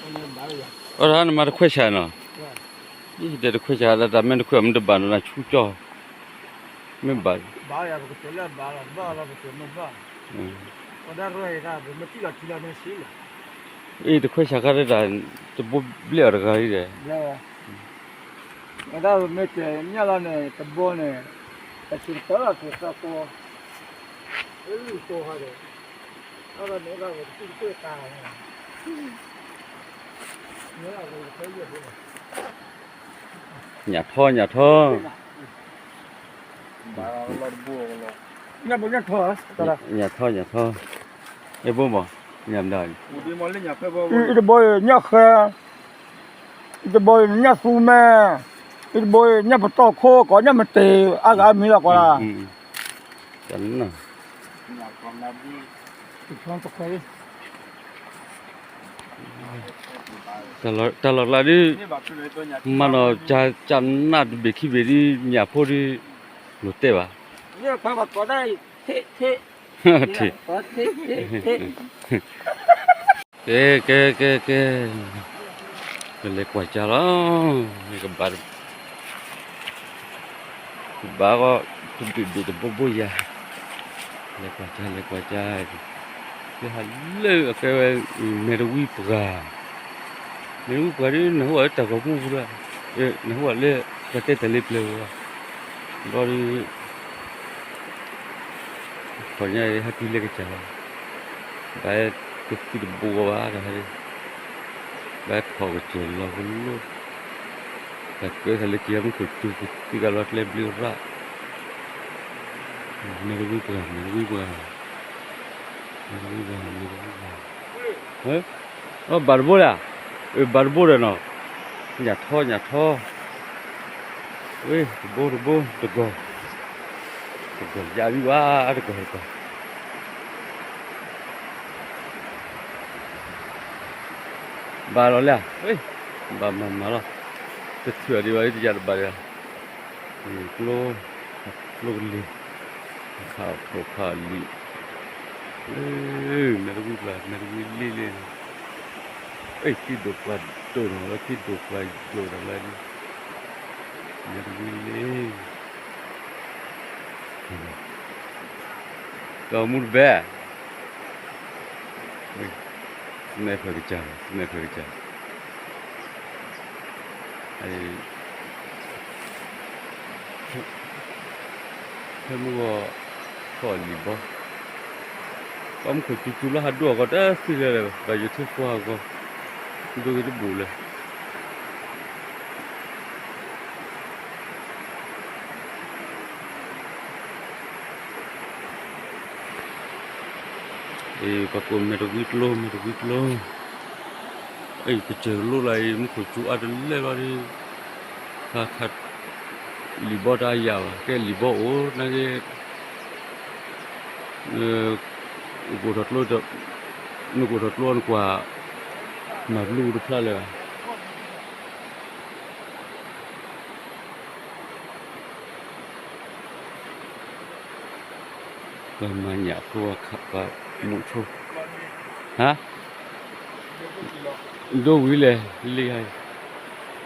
အီၣ်တၢ်နမၤတခွဲးဆးနီၤ, ယတဲတခွဲးဆးဒၣ်တၢ်မ့ၢ်တခွဲးမ့ၢ်တဘၣ်နီၤ နဆူကၠီ, မ့ၢ်ဘၣ်, အ့ၣ် တခွဲးဆးခါဒၣ် တဘိဘျဲၣ်အီၤတဂၤအံၤဒီး ဝဲဒၣ်မ့ၢ်တဲညၣ်လီၤန့ၣ် တဘိန့ၣ် တဆံတၢလီၤက့ၤသီကိ, အလူၢ်ကိဟီဒီး ညၣ်ထီ ညၣ်ထီ, ညၣ်ထီ ညၣ်ထီ, အဲၣ်ဘိမး, ညၣ်မနုၤ, အံၤတဘိညၣ်ဃဲ, အံၤတဘိညၣ်သူမဲ, အံၤတဘိညၣ်ပတီၢ်ခိၣ် ကိးညၣ်မတ့ၤ အါဂၤအါမံၤလီၤကွၢ်လၢ် တၢ်လီၢ်ကျါဒ် မၤနီၤ ကနၣ်တဘ့ၣ်ခံဘ့ၣ်ဒ် ညၣ်ဖိဒ် လိာ်တဲဘၣ်, ထံၣ်, ကဲ ကဲ ကဲ ကဲ, ကလဲၤကွၢ်ကၢ်လီၤ, ကဘၣ် ကဘၣ်ဂီၢ် တဘ့ၣ်ဘ့ၣ်တဘိဘိယၤ, လဲၤကွၢ်ကၢ် လဲၤကွၢ်ကၢ်, ကဟးလၢအကဲဝဲ မဲာ်တဝံပှၤ, မဲာ်တဝံပှၤဒ် နဟူးဝဲလၢတၢ်ဂီၤမူပူၤလီၤ, နဟူးဝဲလၢ ပှၤတဲတၢ်လၢပျၢၤပူၤလီၤ, ဘျီဒ် ခီညါအံၤ ဟဲတုၤလၢကစၢ်လီၤ, ဘၣ်ကသံၣ်တဘိဂီၢ်ဘၣ်တဟါ, ဘၣ်ထီၣ်ကစၢၢ်လီၤကလိ, တၢ်ကၢသးလၢက့ၤမူခိၣ်စူၤကသံၣ်ကလီၤကျဲဘျုးရၣ်, မဲာ်တဝံပှၤ မဲာ်တဝံပှၤ, မဲာ်တဝံပှၤ, မဲာ်တဝံပှၤ, ဘၣ်တဘိဒၣ်, ဘၣ်တဘိဒီးနီၤ, ညၣ်ထီ ညၣ်ထီ ဝ့ၢ် တဘိတဘိ တဂီၤ, တဂီၤယါဝံၤဝဲ တဂီၤတဂီၤ, ဘၣ်လီၤလၢ, ဘၣ်မၤမၤလီၤ, တထုးအီၤဒံးဘၣ် တယၤတဘၣ်ဒံး, ကျိ, ကျိကလံၤ, ခးဖိခးလံၤ, မဲာ်တဝံပှၤ မဲာ်တဝံလံလံ, ထံဒိၣ်ပှၤဒိၣ်နီၤလၢ ထံဒိၣ်ပှၤယိာ်နီၤလၢ, မဲာ်တဝံလံ, ကမူတဘဲ, စနဲဖၢၣ်ကစၢ် စနဲဖၢၣ်ကစၢ်, ဖဲမုၢ်ဂီၤ, ထီၣ်လံာ်ဘီ, ပှၤမူခိၣ်စူၤစူၤလၢဟးဒိၣ်အဂီၢ် တသ့လၢၤလၢၤဘၣ် ယိၤထံဖိအဂီၢ်, ဒိၣ်ဂ့ၤတဘူၣ်လၢၤ အ့ၣ် ပှၤကိးမဲာ်တဝံကျိ မဲာ်တဝံကျိ, အ့ၣ် ကစၢၢ်လိၣ်လၢအံၤ မူခိၣ်စူၤအါတလဲၢ်လီၤဒ်, ခါခါ, လံာ်ဘီတၢ်ယၤဘၣ် ကဲလံာ်ဘီအိၣ်နာ်က့, နကိးထီၣ်ကျိ, နကိးထီၣ်ကျိနကွၢ်, မၤဘျုးတဖျါလၢၤဘၣ်. ပှၤမၤညၣ်ဖိအခါပှၤမူးဆိ, ဟါ, ဒိဝံၤလဲၣ်, လံာ်ဧါ,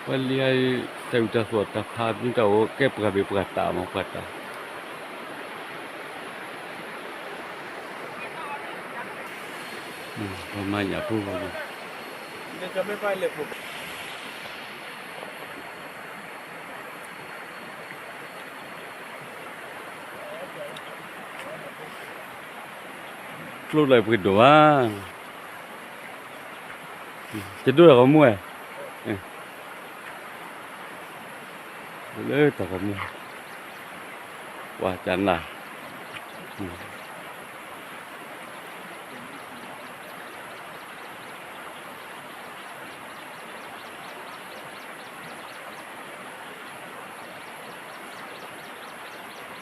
ပှၤလံာ်ဧါ, တၢ်အုၣ်တၢ်သီၣ်တၢ်ဖးမ့ၢ်တၢ်အိၣ်ကဲပှၤဘ့ၣ်ပှၤတၢ်မး ပှၤတၢ် ပှၤမၤညၣ်ဖိ, ကျိလၢပှ့ၤဒိၣ်ဘၣ်, တဒိၣ်တၢ်ဂီၤမူဝဲ, လၢတၢ်ဂီၤမူ, ပှၤကနၣ်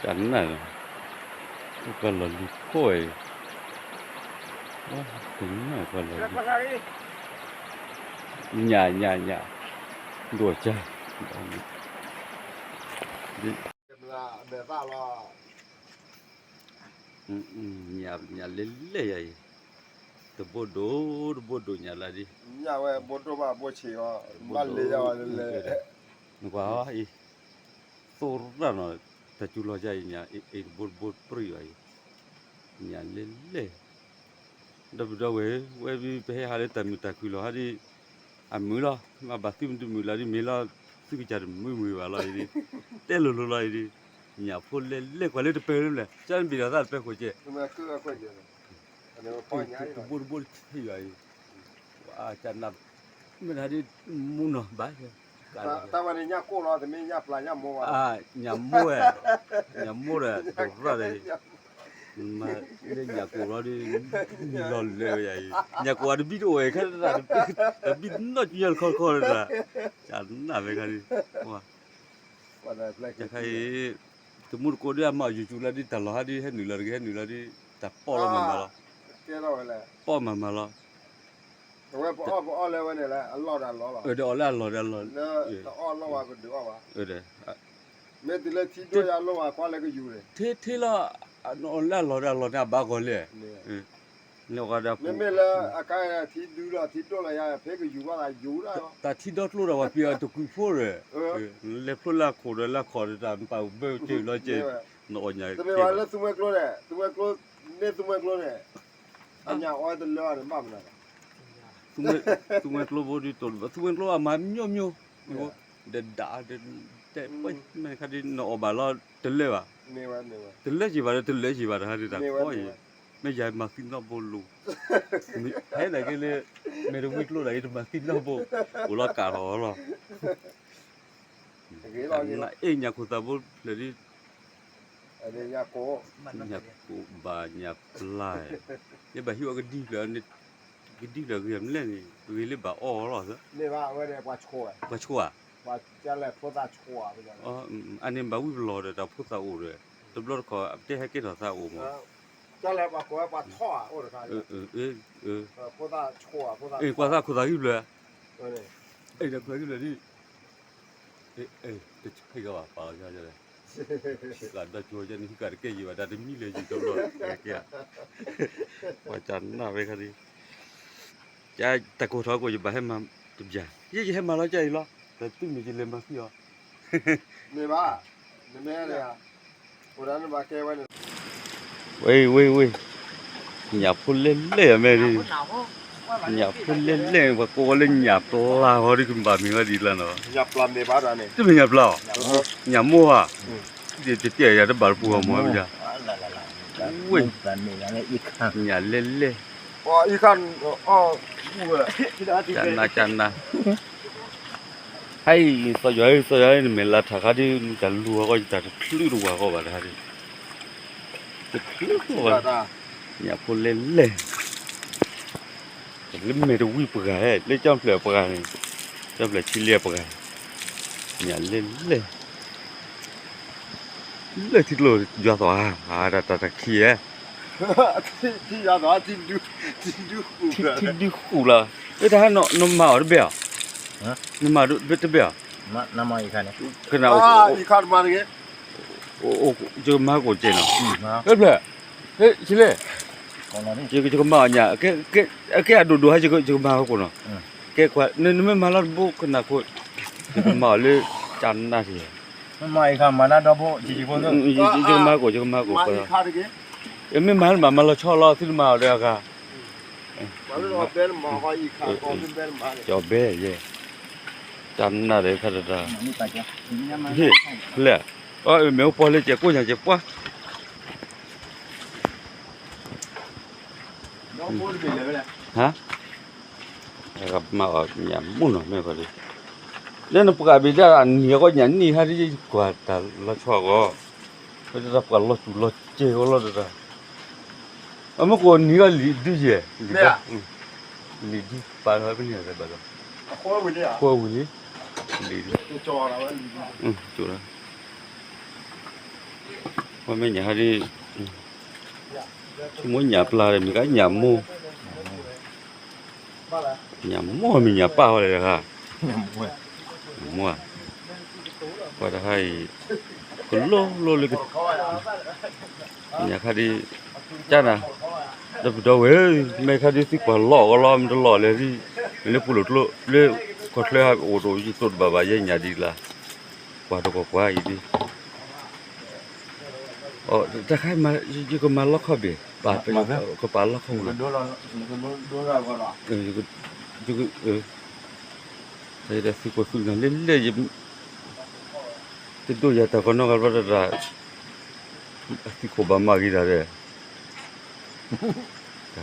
ကနၣ်, ပှၤလီၤလံၤခိၣ်အံၤ, ကနၣ်ပှၤလီၤလံၤ, ညၣ် ညၣ် ညၣ်, ဒိၣ်ကၢ်, ညၣ်လဲၤလဲၣ်ယၤအံၤ, တဘိဒိၣ်တဘိဒိၣ်ညါလၢဒ်, ညၣ်ဝဲဘိဒိၣ်ဘၣ်ဘိဆံးအီၤ, ဘၣ်လ့ယဝဲလဲၣ်, နကွၢ်အံၤ, သိၣ်ရၣ်နီၤ, တၢ်စူၤလီၤယၤအံၤညါ, အ့ၣ်တဘိတဘိပြံၣ်ဘၣ်အံၤ, ညၣ်လဲၣ်လဲၣ်, ဒီပုၢ်ဒီဝဲၢ်, ဝဲဒ်ပဟဲဟးလၢတၢ်မုာ်တၢ်ခုၣ်လီၤဟးဒ်, အမုာ်လီၤ, မ့ၢ်ဘၣ်သုမတမုာ်လီၤဒ်မ့ၢ်လီၤ, သုကစၢ်တမုာ်မုာ်ဘၣ်လီၤအံၤဒ်, တဲလိၤလိၤလီၤအံၤဒ်, ညၣ်ဖိလဲၣ်လဲၣ်ကွၢ်လၢတပၢၢ်လၢမလဲၣ်, ကၠီနဘ့ၣ်ဒီးသးတပၢၢ်ခိၣ်ကဲ, တဘိတဘိတဆံးဘၣ်အံၤ, ကနၣ်, မ့ၢ်တၢ်ဒ်, မူနီၤဘၣ်, တၢ်ဝဲန့ၣ်ညၣ်ကိၢ်လီၤ, တမ့ၢ်ညၣ်ပျၢ်ညၣ်မိၢ်ဘၣ်, ညၣ်မိၢ်ဝဲ, ညၣ်မိၢ်ဒီး တရၣ်ဒီး, လၢညၣ်ကိၢ်လီၤဒ်, လီၤလၢယၤအံၤ, ညၣ်ကိၢ်အတဘံၣ်တအိၣ်ဝဲခဲတၢ်, တဘံၣ်နီၢ်ကညီတခီတခီတၢ်, ကနၣ်ဝဲခါဒ်, ခါအံၤ, တမူတကိးဒ်အမၤအီၤယူၤယူၤလီၤဒ်တၢ်လီၤဟးဒ်ဟဲနုာ်လီၤတဂ့ၤ ဟဲနုာ်လီၤဒ်, တၢ်ပီၣ်လီၤမၤမၤလီၤ, ပီၣ်မၤမၤလီၤ, အဝဲပအီၣ်ပအီၣ်လၢဝဲန့ၣ်လၢအလီၢ်ဒီးအလီၢ်လီၤ, ဒီးအီၣ်လၢအလီၢ်ဒီးအလီၢ်, တအီၣ်လီၢ်ဝဲပဒုးအီၣ်ဘၣ်, မ့ၢ်တုၤလၢထံဒိၣ်ယၤလီၢ်ဝဲကွၢ်လၢ, ထဲထဲလီၤ, လၢအလီၢ်ဒီးအလီၢ်န့ၣ်အဘၣ်ဂီၤလဲၣ်, မ့မ့ၢ်လၢအကါထံဒုလီၤထံဒိၣ်လီၤယၤ ဖဲကယူၤဘၣ်သးယူၤဒၣ်, တၢ်ထံဒီကျိဒီးပှၤပံၤအတကွံာ်ဖိဒီး, လဲၤဖျိလၢအခိၣ်ဒီးလၢအခီၣ်ဒီးတၢ်ပာ်ဘၢတ့ၢ်လီၤကဲ, နအီၣ်ညၣ်, တမ့ၢ်ဘၣ်လၢသူဝဲကျိန့ၣ်, သူဝဲကျိ, န့ၢ်သူဝဲကျိန့ၣ်, အညၣ်အီတလၢန့ၣ်ဘၣ်မနုၤလဲၣ် သူဝဲကျိဖိဒ်တိၢ်, သူဝဲကျိအမၤမိမိ, ဒီးဒၣ်, တဲ, မ့ၢ်ခါဒ်နအီၣ်ဘၣ်လီၤတလၢဘၣ်, တလၢက့ၤဘၣ်ဒီးတလၢက့ၤဘၣ်တဟါဒ်တၢ်ကီအံၤ, မ့ၢ်ယၤမၤသံနီၣ်ဘိလိၤ, ဟဲဒၣ်က့ၤလၢ, မ့ၢ်တဝံကျိဒၣ်အံၤတမၤသံနီၣ်ဘိ, အိၣ်လီၤကးထီၣ်လီၤ, အ့ၣ်ညၣ်ခိၣ်သးဘိဖျၢၣ်ဒ်, ညၣ်ကိၢ်ဘၣ်ညၣ်ပျၢ်, ယဘၣ်ဟံးအီၤကဒံဖျၢၣ်, ကဒံဖျၢၣ်ဂ့ၤမလဲၣ်န့ၣ် ဂ့ၤလၢဘၣ်အီၣ်လီၤ, ပှၤဆိၣ်ဧါ, အန့ၣ်ဘၣ်ဝံပလီၢ်ဒီးတၢ်ဖိသၣ်အိၣ်ဒီး, တဘျီတခီၣ်တဲဟဲကဲထီၣ်သးအိၣ်မး, ကွၢ်သးခိၣ်သးဂံၢ်ဖျၢၣ်, တဟ့ၣ်ဂီၤဘၣ်ပာ်လီၤ, ဟံးကဒီးဒီကၠိန့ၣ် ဟံးကဒီးတကဲယံာ်ဘၣ် တၢ်တမံလၢာ်ယံာ်တဘျီ, ပှၤကနၣ်ဝဲခါဒ်, တၢ်ကိၢ်ထီၣ်ကိၢ်ယဘၣ်ဟဲမၤတဘျီ, ယဲယဟဲမၤလီၤကၢ်အံၤလီၤ, တၢ်သုမ့ၢ်ယလဲၤမၤသံအီၤ, မ့ၢ်ဘၣ်, နမ့ၢ်, ဝဲ, ဝဲ, ဝဲ, ညၣ်ဖိလဲၣ်လဲၣ်အမဲာ်ဒ်, ညၣ်ဖိလဲၣ်လဲၣ် ပှၤကိးဝဲလၢညၣ်ပျၢ်ဃီဒ် ကဘၣ်မ့ၢ်ဝဲဒ်လၢနီၤ, တမ့ၢ်ညၣ်ပျၢ်, ညၣ်မိၢ်ဧါ, တတဲယၤတဘၣ်တပူၤအီၤမ့ၢ်ဝဲ, ဝဲ, ညၣ်လဲၣ်လဲၣ်, ကနၣ်ကနၣ် ဟဲအံၤ သီယွၤ သီယွၤ နမဲာ်လးထးခါဒ် တၢ်လူၤဟးဂီၢ် တၢ်တချုးတဝၤဂီၢ်ဘၣ်တခါဒ်, တချုးဂီၢ်ဘၣ်, ညၣ်ဖိလဲၣ်လဲၣ်, လၢမဲာ်တဝံပှၤဧၢ လၢကၠီဖျၢၣ်ပှၤန့ၣ်, ကၠီဖျၢၣ်ဆံလ့ပှၤ, ညၣ်လဲၣ်လဲၣ် လၢထံကျိယွၤသီၣ်ဧါ, တၢ်တၢ်ခံဧါ, ထံဒုဃူလီၤ, တၢ်နမၤအီၤတဘ့ၣ်ဧါ, နမၤတဘ့ၣ်ဧါ, ကနၣ်, ယကမၤဟီၣ်ခိၣ်ကဲနီၤ, ဖျၢၣ်, ဆံလ့, ယကမၤအီၤညၣ်, ကဲအဒိၣ်ဒိၣ်ဟါ ယကမၤဟီၣ်ခိၣ်နီၤ, ကဲခွါ နမ့ၢ်မၤလီၤတဘိကနၣ်ခိၣ်, ယကမၤအီၤလၢ ကနၣ်ထံၣ်, ယကမၤဟီၣ်ခိၣ် ယကမၤဟီၣ်ခိၣ်, မ့ၢ်မၤနမၤမၤလီၤဆီလီၤ သုတမၤအီၤဒီးအဂၤ, ကၠီဘဲယဲ, ကနၣ်ဒီးခါတတၢ်, ဟ့ၣ်, လဲၣ်, မ့ၢ်အိၣ်ပှီၢ်လၢကဲကိၣ်ညါကဲပှၢ် ဟါ, မၤအီၤညၣ်မိၢ်နီၤ မ့ၢ်ကီးဒ်, လၢနပှၤဘ့ၣ်ဒၣ်အနံၤအဂီၢ်ညၣ်နံၣ်ဟါဒ်ယကွၢ်တၢ်လီၤဆီအဂီၢ်, ဝဲတၢ်ပှၤလီၤစူၤလီၤစဲးဂီၢ်လီၤတတၢ်, အမ့ၢ်ကီးနံၤလီၤလံာ်ဒုယဲၢ်, လံာ်ဒု, လံာ်ဒုပာ်ထီၣ်ဖဲန့ၣ်ဘၣ်ဒီး, ဃိဝံၤလံ, လံာ်ဒု, ဝဲမ့ၢ်ညၣ်ဟါဒ်, ဆိကမိၣ်ညၣ်ပျၢ်ဒီး မ့ၢ်ကညၣ်မိၢ်, ညၣ်မိၢ်မ့ၢ်ညၣ်ပၢ်ဝဲလဲၣ်တခါ, မိၢ်ဧါ, ပှၤတဟါအံၤ, ကလိလိလၢ, ညၣ်ခါဒ်, ကနၣ် ဒီပုၢ်ဒီဝဲၢ်, မ့ၢ်ခါဒ်သုကွၢ်လီၤကလီ မ့ၢ်တလီၤလဲၣ်ဒ်, လၢပူၤလိာ်ကျိ လၢကီၢ်ချၢဟဲအိၣ်တအိၣ် ယတိၢ်တဘၣ်ဘၣ် ယဲညၣ်ဒ်လၢ်, ကွၢ်တကီၢ်ကွၢ်အံၤဒ်, တၢ်ခါ ယကမၤလီခီၣ်ဘ့ၣ်, ကပာ်လီခီၣ်ဝဲ, သုးခိၣ်သုးနၢ်လၢလဲၣ်, တဒိၣ်ယၤတၢ်ကီနီၢ်ဂၤဘျီတၢ်, အသုးခိၣ်ဘၣ်မၤဂ့ၤတၢ်ဒီး တၢ်ဟဲ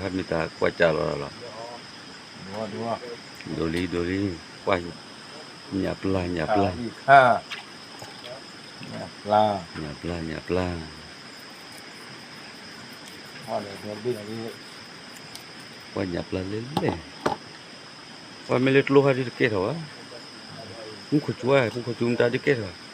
မ့ၢ်တၢ်ကွၢ်ကၢ်လီၤလီၤ, ဒိၣ်လံဒိၣ်လံ, ကွၢ်, ညၣ်ပျၢ်ညၣ်ပျၢ်, ညၣ်ပျၢ်ညၣ်ပျၢ်, ကွၢ်ညၣ်ပျၢ်လဲၣ်လဲၣ်, ကွၢ်မ့ၢ်လၢကျိခါဒ်တကဲထီၣ်ဘၣ်, မူခိၣ်စူၤဧါ မူခိၣ်စူၤမတၤဒ်ကဲထီၣ်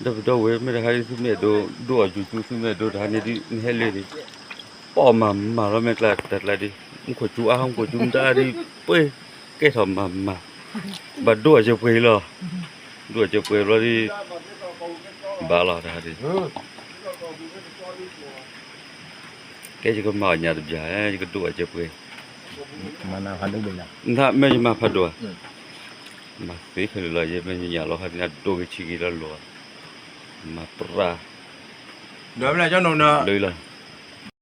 ဒီပုၢ်ဒီဝဲၢ် မ့ၢ်တဟါဒ်သုမ့ၢ်အဲၣ်ဒိး ဒိၣ်အီၣ်စူၤစူၤ သုမ့ၢ်အဲၣ်ဒိးတဟါန့ၣ်ဒ် နဟဲလၢန့ၣ်, ပီၣ်မၤမၤလီၤ မ့ၢ်ကျါတၢ်ကျါဒ်, မူခိၣ်စူၤအါ မူခိၣ်စူၤမတၤဒ် ပှ့ၤ, ကဲထီၣ်မၤမၤ, ဘၣ်ဒိၣ်အီၣ်စၢၤပှဲၤလီၤ, ဒိၣ်အီၣ်စၢၤပှဲၤဘျီဒ်, ဘၣ်လီၤတဟါဒ် ကဲယကမၤအီၣ်ညၣ်တဘျီ ယကဒိၣ်အီၣ်စၢၤပှဲၤ, နမ့ၢ်ယမၤဖးဒိၣ်ဧါ, မၤသ့ခဲလၢာ်လီၤ ယမ့ၢ်ညၣ်လီၤဟါဒ်နဒိၣ်ဂ့ၤဆံးဂ့ၤလီၤလီၤ, မၤပြၢ်, လၢလီၤ